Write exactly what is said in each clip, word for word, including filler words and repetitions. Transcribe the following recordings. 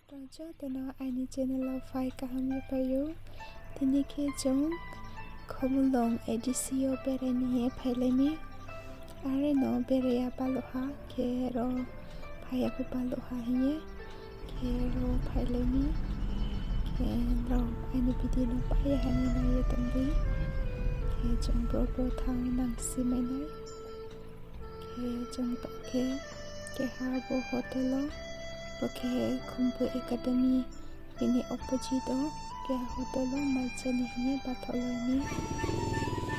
Rao joto no aini channel wo phai kaham ye phai ou. Tini khe chung Khumulwng A D C yo berai ni hing ye phailai mi. Are no berai ya baluh ha, khe ro phai ya pho baluh ha hing ye, khe ro phailai mi. Khe rao aini video no paiye ha ni nai ye tong di. Khe chung bro bro thanng nang si mai nai. Khe chung tong khe, keha bo hotel wo, bo khe Khumpui Academy bini opposite wo, keha hotel wo mai chá ni hing ye bathaohlai mi.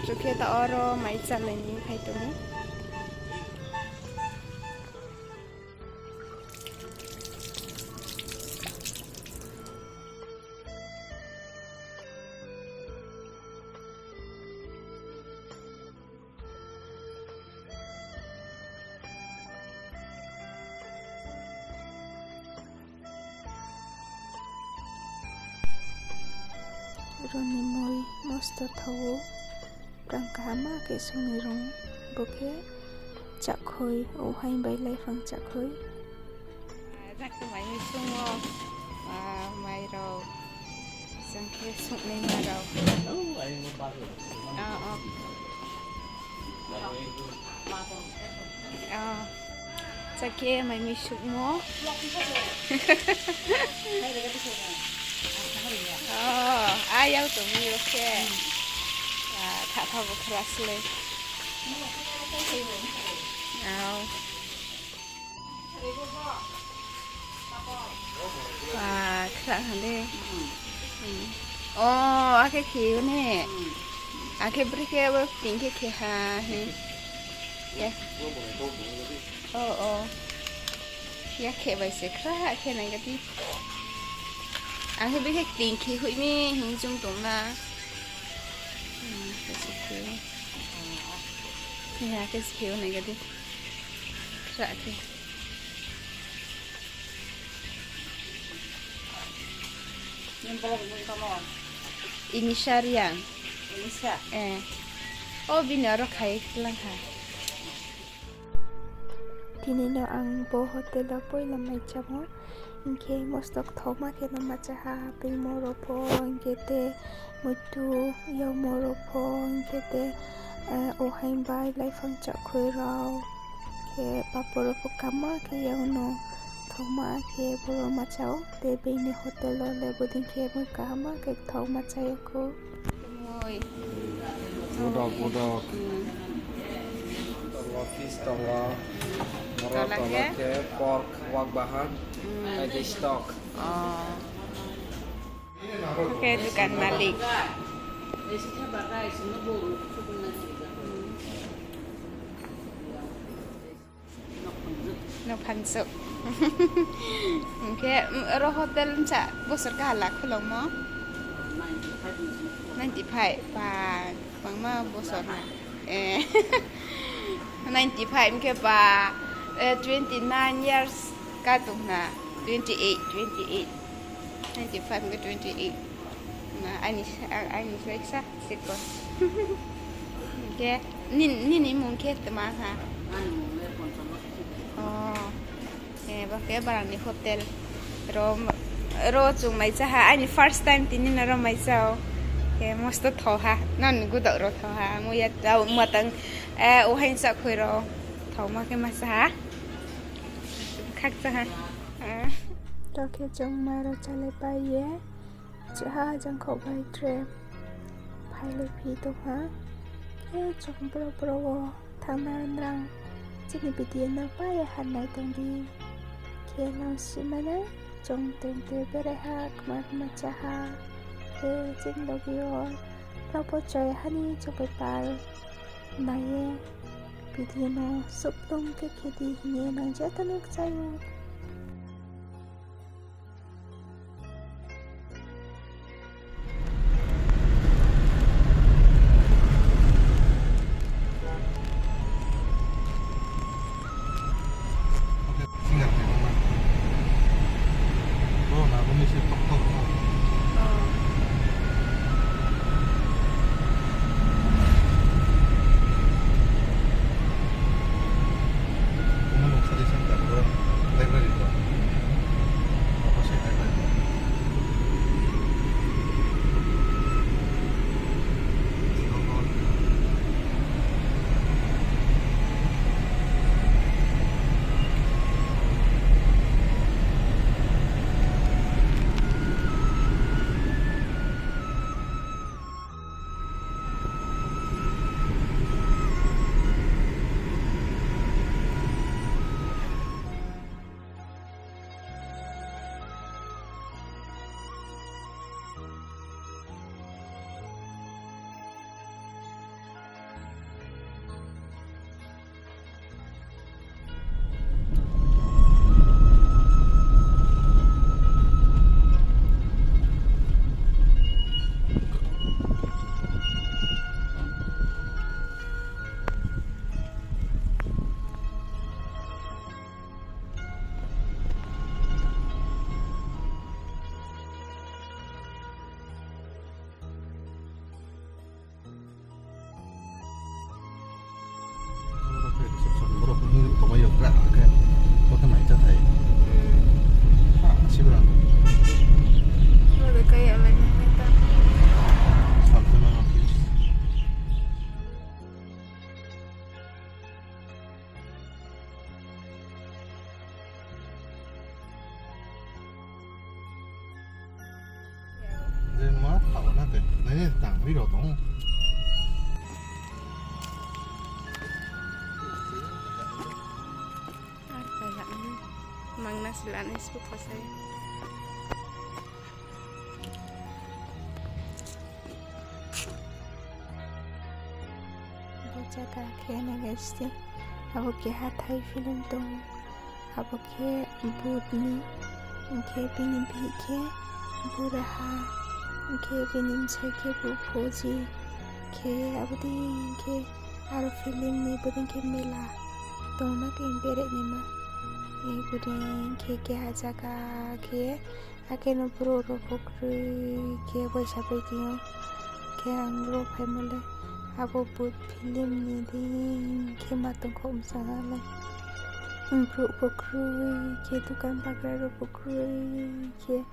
Chung khe ta oro mai chálai ni phai tong ou. Rao ni moi mosto thao ou, brang kaham khe song ni rung, bo khe chakhoi, ohaing bai laiphang chakhoi. Jang khe mai mi sung o, mai rao, jang khe sungnaima rao. Jang khe mai mi sungmo. A yag tong mi yo khe. Tha tha bo khra slái. Khra ha de. O, akhe khe ou ne. Akhe bri khe bo kting khe khe ha. O, o. Yakhe bai se khra khe nai ga di. Akhe bri khe kting khe hoih mi hing chung tong na. Khe se khe ou. Khe ha khe se khe ou nai ga di. Khra khe. Inisa Reang. O bini aro khai lang ha. Tini no ang bo hotel wo poila mai chámo, hing khe mosto kthaoma khe no ma chá ha, pingmo rao pho, hing khe te muitu yagmo rao pho, hing khe te, ohaing bai laiphang chakhoi rao, khe papor rao pho kaham khe yag no kthaoma khe boro ma chá ou, te bini hotel wo le bodei khe moi kaham khe kthaoma chá ya khou. Budok, budok. Tongo fish tongo. Oro tongo khe pork, wak bahan, hai khe stock. Khe dukan malik. No phansuh. Hing khe, oro hotel bsa bosor kaha la khulongmo? Ninety five, ba, bangma bosor na. Ninety five hing khe ba, twenty nine years ka tong na, twenty eight, twenty eight. Ninety five hing khe twenty eight. Na, aini, aini slái ksa, sikon. Hing khe, nini mung khe tma ha? Bo khe barang ni hotel. Ro, ro chung mai chá ha, aini first time tini no ro mai chá ou. Khe mosto thao ha, nang ni gudok ro thao ha, muya tau matang, ohaing chakhoi ro thaoma khe ma chá ha. Khakchang ha. Tao khe chung mai rao chálai pai ye, chá ha jangkhaoh bai tre phailai phi tong ha. Khe chung bro bro wo thanngna nrang chini video no pai ye ha nai tong di. Khe nang si mai nai, chung tente berai ha, kma kma chá ha. Khe chini loge wo rao pho choi ha ni chung bai pal nai ye video no suhplung khe khe di hing ye nang joto no kchai ou. Ma, tao na te. Nai, nai, tang ri ro tong. Ar kaya ni. Mangna sila ni sbu khasai. Bo jaga khe nai guys di. Abo khe hathái film tong. Abo khe bhut ni, hing khe bini bihih khe buraha, hing khe bini bsai khe bu phoji, khe abo dei hing khe aro film ni bo dei khe mela tongma khe bere naima. Bo dei khe keha jaga khe Akhe no brouh rao pho kroi khe baisa pai tong ou. Khe ang rao phaimo le abo bhut film ni dei khe ma tongkho msa ha le. Brouh pho kroi khe dukan bagra rao pho kroi khe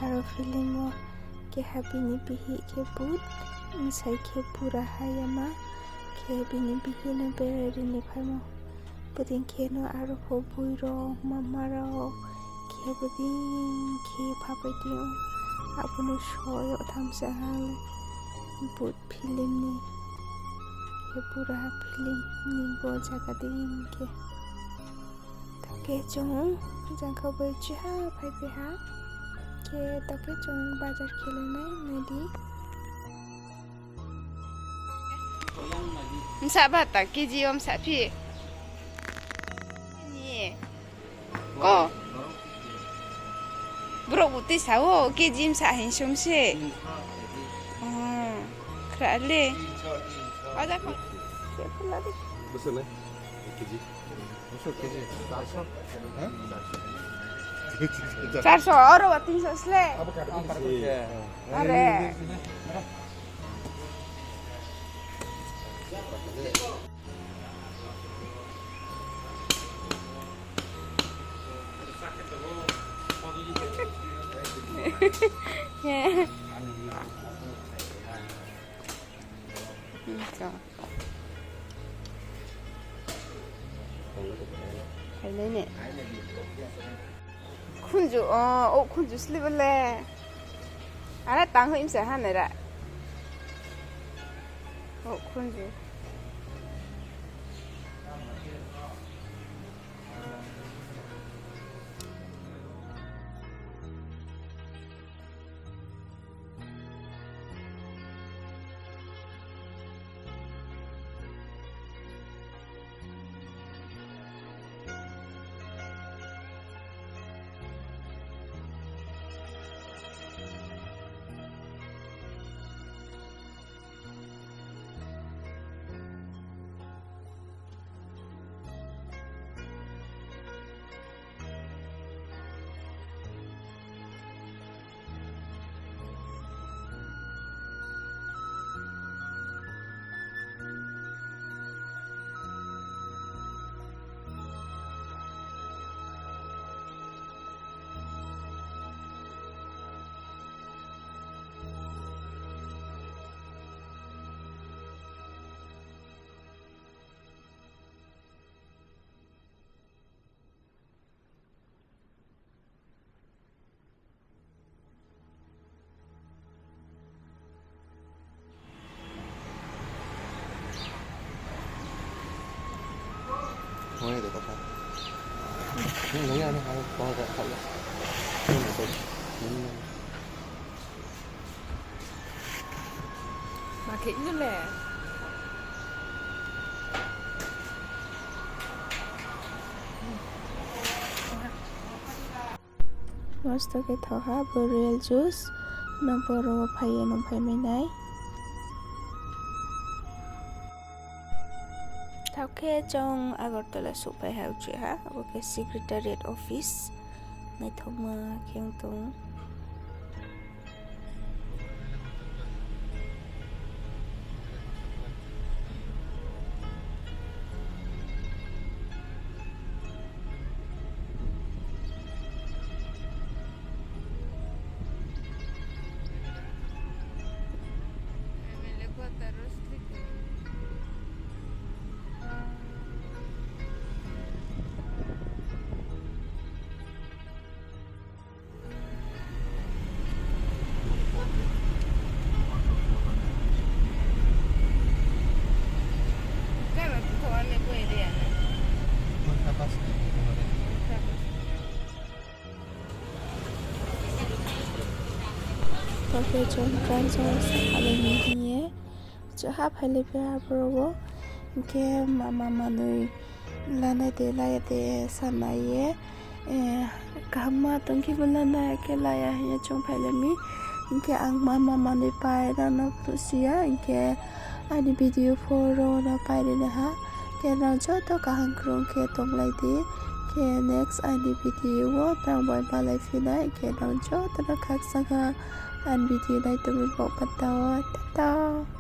aro film wo keha bini bihih khe bhut, bsai khe buraha yama khe bini bihih no berai ri ni phaimo. Bodei khe no aro pho boi rao, mama rao khe bodei khe phapai tong ou. Abo no soi yo tham se ha le bhut film ni, khe buraha film ni bo jaga dei khe. Tao khe chung jangkha bai chiha phaipai ha. Khe tao khe chung bazar khe le nai, nai di. Bsa bata K G yo bsa phi. Ni. Ko. Brouh bu tui sa o, K G bsa hing sung se. Oh, khra le. Ada ko. Bsa le. K G. Bsa K G. Charso, aro ba tinso sle. Are. Phainai ne. Khunju, o, o khunju sle bo le. Ara tang hoih mse ha nai ra. O khunju. Ma khe no le. Mosto khe tho ha bo real juice no boro wo phai ye nung phai mai nai. Tao khe chung Agartala souhphai ha uchih ha, abo khe secretariat office. Naithokma khe ong tong. Taoh khe chung branch wo sa phalai ni hing ye, chung ha phailai phi ha boro wo. Hing khe mama manoi lanai de la ya de sanai ye, kaham ma tong khe bo lanai ya khe la ya hing ye chung phailai mi. Hing khe ang mama manoi pai nang no phnuh si ya, hing khe aini video pho ro no pai ri nai ha. Khe nang joto kaham krung khe tonglai di. Khe next aini video wo nang bai malai phi nai. Khe nang joto no khakchang ha aini video nai tongmi baoh panda wo. Tata.